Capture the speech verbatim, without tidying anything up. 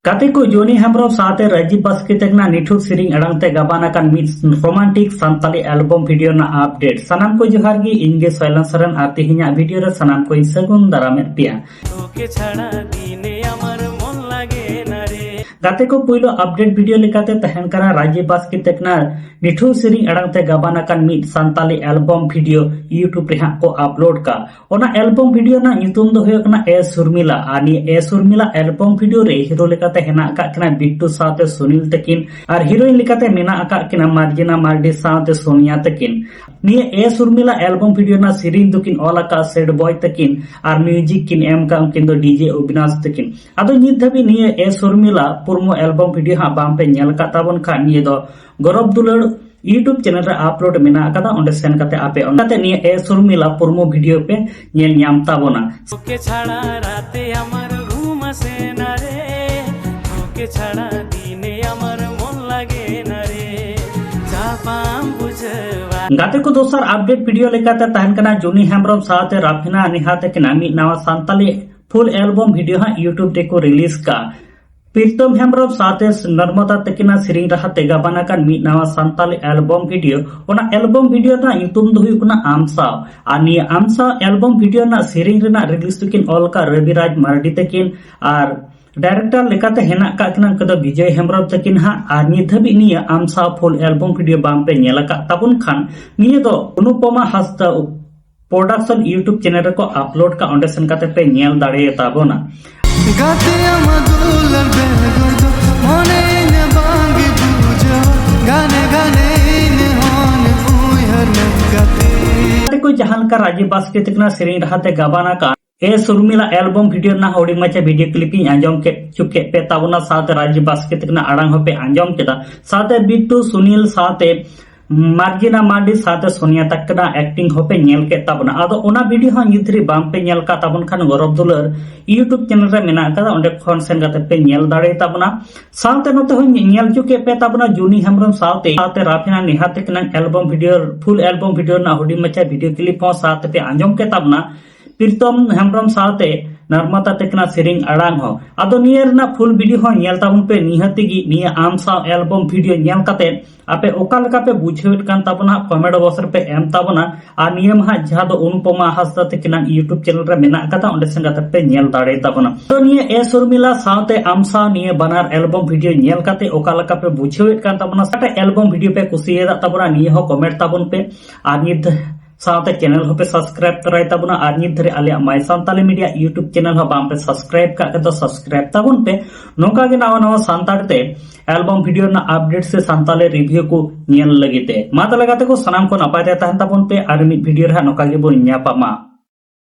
ᱜᱟᱛᱮ ᱠᱚ, ᱡᱚᱱᱤ ᱦᱮᱢᱵᱨᱚᱢ ᱥᱟᱶᱛᱮ ᱨᱟᱡᱤᱵ ᱵᱟᱥᱠᱮ ᱛᱟᱹᱠᱤᱱᱟᱜ ᱱᱤᱴᱷᱩᱨ ᱥᱮᱨᱮᱧ ᱟᱲᱟᱝ ᱛᱮ ᱜᱟᱵᱟᱱ ᱟᱠᱟᱱ ᱢᱤᱫ ᱨᱳᱢᱟᱱᱴᱤᱠ ᱥᱟᱱᱛᱟᱞᱤ ᱮᱞᱵᱚᱢ ᱵᱷᱤᱰᱤᱭᱳ ᱨᱮᱱᱟᱜ ᱟᱯᱰᱮᱴ᱾ ᱥᱟᱱᱟᱢ ᱠᱚ ᱡᱚᱦᱟᱨ ᱜᱮ, ᱤᱧ ᱜᱮ ᱥᱚᱭᱞᱚᱱ ᱥᱚᱨᱮᱱ ᱟᱨ ᱛᱮᱦᱮᱧᱟᱜ ᱵᱷᱤᱰᱤᱭᱳ ᱨᱮ ᱥᱟᱱᱟᱢ ᱠᱚᱧ ᱥᱟᱹᱜᱩᱱ ᱫᱟᱨᱟᱢᱮᱫ ᱯᱮᱭᱟ᱾ ᱜᱟᱛᱮ ᱠᱚ, ᱯᱩᱭᱞᱩ ᱟᱯᱰᱮᱴ ᱵᱷᱤᱰᱤᱭᱳ ᱞᱮᱠᱟᱛᱮ ᱛᱟᱦᱮᱱ ᱠᱟᱱᱟ ᱨᱟᱡᱤᱵ ᱵᱟᱥᱠᱮ ᱛᱟᱹᱠᱤᱱᱟᱜ ᱱᱤᱴᱷᱩᱨ ᱥᱮᱨᱮᱧ ᱟᱲᱟᱝ ᱛᱮ ᱜᱟᱵᱟᱱ ᱟᱠᱟᱱ ᱢᱤᱫ ᱥᱟᱱᱛᱟᱞᱤ ᱮᱞᱵᱚᱢ ᱵᱷᱤᱰᱤᱭᱳ YouTube ᱨᱮ ᱦᱟᱸᱜ ᱠᱚ ᱟᱯᱞᱳᱰ ᱠᱟᱜ᱾ ᱚᱱᱟ ᱮᱞᱵᱚᱢ ᱵᱷᱤᱰᱤᱭᱳ ᱨᱮᱱᱟᱜ ᱧᱩᱛᱩᱢ ᱫᱚ ᱦᱩᱭᱩᱜ ᱠᱟᱱᱟ ᱮ ᱥᱩᱨᱢᱤᱞᱟ᱾ ᱟᱨ ᱱᱤᱭᱟᱹ ᱮ ᱥᱩᱨᱢᱤᱞᱟ ᱮᱞᱵᱚᱢ ᱵᱷᱤᱰᱤᱭᱳ ᱨᱮ ᱦᱤᱨᱳ ᱞᱮᱠᱟᱛᱮ ᱦᱮᱱᱟᱜ ᱟᱠᱟᱫ ᱠᱤᱱᱟ ᱵᱤᱴᱴᱩ ᱥᱟᱶᱛᱮ ᱥᱩᱱᱤᱞ ᱛᱟᱹᱠᱤᱱ, ᱟᱨ ᱦᱤᱨᱳᱭᱤᱱ ᱞᱮᱠᱟᱛᱮ ᱢᱮᱱᱟᱜ ᱟᱠᱟᱫ ᱠᱤᱱᱟ ᱢᱟᱨᱡᱤᱱᱟ ᱢᱟᱨᱰᱤ ᱥᱟᱶᱛᱮ ᱥᱳᱱᱤᱭᱟ ᱛᱟᱹᱠᱤᱱ᱾ ᱱᱤᱭᱟᱹ ᱮ ᱥᱩᱨᱢᱤᱞᱟ ᱮᱞᱵᱚᱢ ᱵᱷᱤᱰᱤᱭᱳ ᱨᱮᱱᱟᱜ ᱥᱮᱨᱮᱧ ᱫᱚᱠᱤᱱ ᱚᱞ ᱟᱠᱟᱫ ᱥᱮᱴ ᱵᱚᱭ ᱛᱟᱹᱠᱤᱱ, ᱟᱨ ᱢᱤᱭᱩᱡᱤᱠ ᱠᱤᱱ ᱮᱢ ᱟᱠᱟᱫ ᱩᱱᱠᱤᱱ ᱫᱚ ᱰᱤᱡᱮ ᱚᱵᱤᱱᱟᱥ ᱛᱟᱹᱠᱤᱱ᱾ ᱟᱫᱚ ᱱᱤᱛ ᱫᱷᱟᱹᱵᱤᱡ ᱱᱤᱭᱟᱹ ᱮ ᱥᱩᱨᱢᱤᱞᱟ ᱯᱩᱨᱢᱚ ᱮᱞᱵᱚᱢ ᱵᱷᱤᱰᱤᱭᱳ ᱦᱟᱸᱜ ᱵᱟᱝ ᱯᱮ ᱧᱮᱞ ᱟᱠᱟᱫ ᱛᱟᱵᱚᱱ ᱠᱷᱟᱱ, ᱱᱤᱭᱟᱹ ᱫᱚ ᱜᱚᱨᱚᱵ ᱫᱩᱞᱟᱹᱲ YouTube ᱪᱮᱱᱮᱞ ᱨᱮ ᱟᱯᱞᱳᱰ ᱢᱮᱱᱟᱜ ᱟᱠᱟᱫᱟ, ᱚᱸᱰᱮ ᱥᱮᱱ ᱠᱟᱛᱮ ᱟᱯᱮ ᱚᱱᱟᱛᱮ ᱱᱤᱭᱟᱹ ᱮ ᱥᱩᱨᱢᱤᱞᱟ ᱯᱩᱨᱢᱚ ᱵᱷᱤᱰᱤᱭᱳ ᱯᱮ ᱧᱮᱞ ᱧᱟᱢ ᱛᱟᱵᱚᱱᱟ᱾ ᱜᱟᱛᱮ ᱠᱚ, ᱫᱚᱥᱟᱨ ᱟᱯᱰᱮᱴ ᱵᱷᱤᱰᱤᱭᱳ ᱞᱮᱠᱟᱛᱮ ᱛᱟᱦᱮᱱ ᱠᱟᱱᱟ ᱡᱩᱱᱤ ᱦᱮᱢᱵᱨᱚᱢ ᱥᱟᱶᱛᱮ ᱨᱟᱯᱷᱤᱱᱟ ᱱᱮᱦᱟ ᱛᱟᱹᱠᱤᱱᱟᱜ ᱢᱤᱫ ᱱᱟᱣᱟ ᱥᱟᱱᱛᱟᱞᱤ ᱯᱷᱩᱞ ᱮᱞᱵᱚᱢ ᱵᱷᱤᱰᱤᱭᱳ ᱦᱟᱸᱜ YouTube ᱨᱮᱠᱚ ᱨᱤᱞᱤᱡᱽ ᱠᱟᱜᱼᱟ᱾ ᱯᱨᱤᱛᱚᱢ ᱦᱮᱢᱵᱨᱚᱢ ᱥᱟᱶᱛᱮ ᱱᱚᱨᱢᱚᱫᱟ ᱛᱟᱹᱠᱤᱱᱟᱜ ᱥᱮᱨᱮᱧ ᱨᱟᱦᱟ ᱛᱮ ᱜᱟᱵᱟᱱ ᱟᱠᱟᱱ ᱢᱤᱫ ᱱᱟᱣᱟ ᱥᱟᱱᱛᱟᱞᱤ ᱮᱞᱵᱚᱢ ᱵᱷᱤᱰᱤᱭᱳ᱾ ᱚᱱᱟ ᱮᱞᱵᱚᱢ ᱵᱷᱤᱰᱤᱭᱳ ᱨᱮᱱᱟᱜ ᱧᱩᱛᱩᱢ ᱫᱚ ᱦᱩᱭᱩᱜ ᱠᱟᱱᱟ ᱟᱢ ᱥᱟᱶ᱾ ᱟᱨ ᱱᱤᱭᱟᱹ ᱟᱢ ᱥᱟᱶ ᱮᱞᱵᱚᱢ ᱵᱷᱤᱰᱤᱭᱳ ᱨᱮᱱᱟᱜ ᱥᱮᱨᱮᱧ ᱨᱮᱱᱟᱜ ᱨᱤᱞᱤᱡᱽ ᱫᱚᱠᱤᱱ ᱚᱞ ᱟᱠᱟᱫ ᱨᱚᱵᱤᱨᱟᱡᱽ ᱢᱟᱨᱰᱤ ᱛᱟᱹᱠᱤᱱ, ᱟᱨ ᱰᱟᱭᱨᱮᱠᱴᱚᱨ ᱞᱮᱠᱟᱛᱮ ᱦᱮᱱᱟᱜ ᱟᱠᱟᱫ ᱠᱤᱱᱟ ᱩᱱᱠᱩ ᱫᱚ ᱵᱤᱡᱚᱭ ᱦᱮᱢᱵᱨᱚᱢ ᱛᱟᱹᱠᱤᱱ ᱦᱟᱸᱜ᱾ ᱟᱨ ᱱᱤᱛ ᱫᱷᱟᱹᱵᱤᱡ ᱱᱤᱭᱟᱹ ᱟᱢ ᱥᱟᱶ ᱯᱷᱩᱞ ᱮᱞᱵᱚᱢ ᱵᱷᱤᱰᱤᱭᱳ ᱵᱟᱝ ᱯᱮ ᱧᱮᱞ ᱟᱠᱟᱫ ᱛᱟᱵᱚᱱ ᱠᱷᱟᱱ, ᱱᱤᱭᱟᱹ ᱫᱚ ᱚᱱᱩᱯᱚᱢᱟ ᱦᱟᱸᱥᱫᱟ ᱯᱨᱚᱰᱟᱠᱥᱚᱱ YouTube ᱪᱮᱱᱮᱞ ᱨᱮᱠᱚ ᱟᱯᱞᱳᱰ ᱠᱟᱜᱼᱟ, ᱚᱸᱰᱮ ᱥᱮᱱ ᱠᱟᱛᱮ ᱯᱮ ᱧᱮᱞ ᱫᱟᱲᱮᱭᱟᱛᱟ ᱵᱚᱱᱟ᱾ ᱜᱟᱛᱮ ᱠᱚ, ᱡᱟᱦᱟᱸ ᱞᱮᱠᱟ ᱨᱟᱡᱤᱵ ᱵᱟᱥᱠᱮ ᱛᱟᱹᱠᱤᱱᱟᱜ ᱥᱮᱨᱮᱧ ᱨᱟᱦᱟ ᱛᱮ ᱜᱟᱵᱟᱱ ᱟᱠᱟᱱ ᱮ ᱥᱩᱨᱢᱤᱞᱟ ᱮᱞᱵᱚᱢ ᱵᱷᱤᱰᱤᱭᱳ ᱨᱮᱱᱟᱜ ᱦᱩᱰᱤᱧ ᱢᱟᱪᱷᱟ ᱵᱷᱤᱰᱤᱭᱳ ᱠᱞᱤᱯ ᱤᱧ ᱟᱸᱡᱚᱢ ᱠᱮᱫ ᱪᱚ ᱠᱮᱫ ᱯᱮ ᱛᱟᱵᱚᱱᱟ, ᱥᱟᱶᱛᱮ ᱨᱟᱡᱤᱵ ᱵᱟᱥᱠᱮ ᱛᱟᱹᱠᱤᱱᱟᱜ ᱟᱲᱟᱝ ᱦᱚᱸᱯᱮ ᱟᱸᱡᱚᱢ ᱠᱮᱫᱟ, ᱥᱟᱶᱛᱮ ᱵᱤᱴᱴᱩ ᱥᱩᱱᱤᱞ ᱥᱟᱶᱛᱮ ᱢᱟᱨᱡᱤᱱᱟ ᱢᱟᱨᱰᱤ ᱥᱟᱶᱛᱮ ᱥᱳᱱᱤᱭᱟ ᱛᱟᱠᱤᱱᱟᱜ ᱮᱠᱴᱤᱝ ᱦᱚᱸᱯᱮ ᱧᱮᱞ ᱠᱮᱫ ᱛᱟᱵᱚᱱᱟ᱾ ᱟᱫᱚ ᱚᱱᱟ ᱵᱷᱤᱰᱤᱭᱳ ᱦᱚᱸ ᱱᱤᱛ ᱫᱷᱟᱹᱨᱤᱡ ᱵᱟᱝᱯᱮ ᱧᱮᱞ ᱠᱟᱜ ᱛᱟᱵᱚᱱ ᱠᱷᱟᱱ ᱜᱚᱨᱚᱵᱽ ᱫᱩᱞᱟᱹᱲ YouTube ᱪᱮᱱᱮᱞ ᱨᱮ ᱢᱮᱱᱟᱜ ᱟᱠᱟᱫᱟ, ᱚᱸᱰᱮ ᱠᱷᱚᱱ ᱥᱮᱱ ᱠᱟᱛᱮ ᱯᱮ ᱧᱮᱞ ᱫᱟᱲᱮ ᱛᱟᱵᱚᱱᱟ᱾ ᱥᱟᱶᱛᱮ ᱱᱚᱛᱮ ᱦᱚᱸ ᱧᱮᱞ ᱦᱚᱪᱚ ᱠᱮᱫ ᱯᱮ ᱛᱟᱵᱚᱱᱟ ᱡᱩᱱᱤ ᱦᱮᱢᱵᱨᱚᱢ ᱥᱟᱶᱛᱮ, ᱥᱟᱶᱛᱮ ᱨᱟᱯᱷᱤᱱᱟ ᱱᱮᱦᱟ ᱛᱟᱹᱠᱤᱱᱟᱜ ᱮᱞᱵᱚᱢ ᱵᱷᱤᱰᱤᱭᱳ, ᱯᱷᱩᱞ ᱮᱞᱵᱚᱢ ᱵᱷᱤᱰᱤᱭᱳ ᱨᱮᱱᱟᱜ ᱦᱩᱰᱤᱧ ᱢᱟᱪᱷᱟ ᱵᱷᱤᱰᱤᱭᱳ ᱠᱞᱤᱯ ᱦᱚᱸ ᱥᱟᱶᱛᱮ ᱯᱮ ᱟᱸᱡᱚᱢ ᱠᱮᱫ ᱛᱟᱵᱚᱱᱟ᱾ ᱯᱨᱤᱛᱚᱢ ᱦᱮᱢᱵᱨᱚᱢ ᱥᱟᱶᱛᱮ ᱱᱟᱨᱢᱟᱛᱟ ᱛᱟᱹᱠᱤᱱᱟᱜ ᱥᱮᱨᱮᱧ ᱟᱲᱟᱝ ᱦᱚᱸ᱾ ᱟᱫᱚ ᱱᱤᱭᱟᱹ ᱨᱮᱱᱟᱜ ᱯᱷᱩᱞ ᱵᱷᱤᱰᱤᱭᱳ ᱦᱚᱸ ᱧᱮᱞ ᱛᱟᱵᱚᱱ ᱯᱮ ᱱᱤᱦᱟᱹᱛ ᱜᱮ᱾ ᱱᱤᱭᱟᱹ ᱟᱢ ᱥᱟᱶ ᱮᱞᱵᱚᱢ ᱵᱷᱤᱰᱤᱭᱳ ᱧᱮᱞ ᱠᱟᱛᱮ ᱟᱯᱮ ᱚᱠᱟ ᱞᱮᱠᱟ ᱯᱮ ᱵᱩᱡᱷᱟᱹᱣᱮᱫ ᱠᱟᱱ ᱛᱟᱵᱚᱱᱟ, ᱠᱚᱢᱮᱱᱴ ᱵᱚᱠᱥ ᱨᱮᱯᱮ ᱮᱢ ᱛᱟᱵᱚᱱᱟ᱾ ᱟᱨ ᱱᱤᱭᱟᱹ ᱢᱟ ᱦᱟᱸᱜ ᱡᱟᱦᱟᱸ ᱫᱚ ᱚᱱᱩᱯᱚᱢᱟ ᱦᱟᱸᱥᱫᱟ ᱛᱟᱹᱠᱤᱱᱟᱜ YouTube ᱪᱮᱱᱮᱞ ᱨᱮ ᱢᱮᱱᱟᱜ ᱟᱠᱟᱫᱟ, ᱚᱸᱰᱮ ᱥᱮᱱ ᱠᱟᱛᱮ ᱯᱮ ᱧᱮᱞ ᱫᱟᱲᱮ ᱛᱟᱵᱚᱱᱟ᱾ ᱛᱚ ᱱᱤᱭᱟᱹ ᱮ ᱥᱚᱨᱢᱤᱞᱟ ᱥᱟᱶᱛᱮ ᱟᱢ ᱥᱟᱶ ᱱᱤᱭᱟᱹ ᱵᱟᱱᱟᱨ ᱮᱞᱵᱚᱢ ᱵᱷᱤᱰᱤᱭᱳ ᱧᱮᱞ ᱠᱟᱛᱮ ᱚᱠᱟ ᱞᱮᱠᱟ ᱯᱮ ᱵᱩᱡᱷᱟᱹᱣᱮᱫ ᱠᱟᱱ ᱛᱟᱵᱚᱱᱟ, ᱚᱠᱟᱴᱟᱜ ᱮᱞᱵᱚᱢ ᱵᱷᱤᱰᱤᱭᱳ ᱯᱮ ᱠᱩᱥᱤᱭᱟᱫ ᱛᱟᱵᱚᱱᱟ, ᱱᱤᱭᱟᱹ ᱦᱚᱸ ᱠᱚᱢᱮᱱᱴ ᱛᱟᱵᱚᱱ ᱯᱮ᱾ ᱟᱨ ᱱᱤᱛ ᱥᱟᱶᱛᱮ ᱪᱮᱱᱮᱞ ᱦᱚᱸᱯᱮ ᱥᱟᱵᱥᱠᱨᱟᱭᱤᱵ ᱛᱚᱨᱟᱭ ᱛᱟᱵᱚᱱᱟ᱾ ᱟᱨ ᱱᱤᱛ ᱫᱷᱟᱹᱨᱤᱡ ᱟᱞᱮᱭᱟᱜ My Santali Media YouTube channel ᱦᱚᱸ ᱵᱟᱝ ᱯᱮ ᱥᱟᱵᱥᱠᱨᱟᱭᱤᱵ ᱠᱟᱜ ᱠᱷᱟᱡ ᱫᱚ ᱥᱟᱵᱥᱠᱨᱟᱭᱤᱵ ᱛᱟᱵᱚᱱ ᱯᱮ᱾ ᱱᱚᱝᱠᱟ ᱜᱮ ᱱᱟᱣᱟ ᱱᱟᱣᱟ ᱥᱟᱱᱛᱟᱲ ᱛᱮ ᱮᱞᱵᱚᱢ ᱵᱷᱤᱰᱤᱭᱳ ᱨᱮᱱᱟᱜ ᱟᱯᱰᱮᱴ ᱥᱮ ᱥᱟᱱᱛᱟᱞᱤ ᱨᱤᱵᱷᱤᱭᱩ ᱠᱚ ᱧᱮᱞ ᱞᱟᱹᱜᱤᱫ ᱛᱮ᱾ ᱢᱟ ᱛᱟᱦᱞᱮ ᱜᱟᱛᱮ ᱠᱚ, ᱥᱟᱱᱟᱢ ᱠᱚ ᱱᱟᱯᱟᱭ ᱛᱮ ᱛᱟᱦᱮᱱ ᱛᱟᱵᱚᱱ ᱯᱮ᱾ ᱟᱨ ᱢᱤᱫ ᱵᱷᱤᱰᱤᱭᱳ ᱨᱮ ᱦᱟᱸᱜ ᱱᱚᱝᱠᱟ ᱜᱮᱵᱚᱱ ᱧᱟᱯᱟᱢᱟ᱾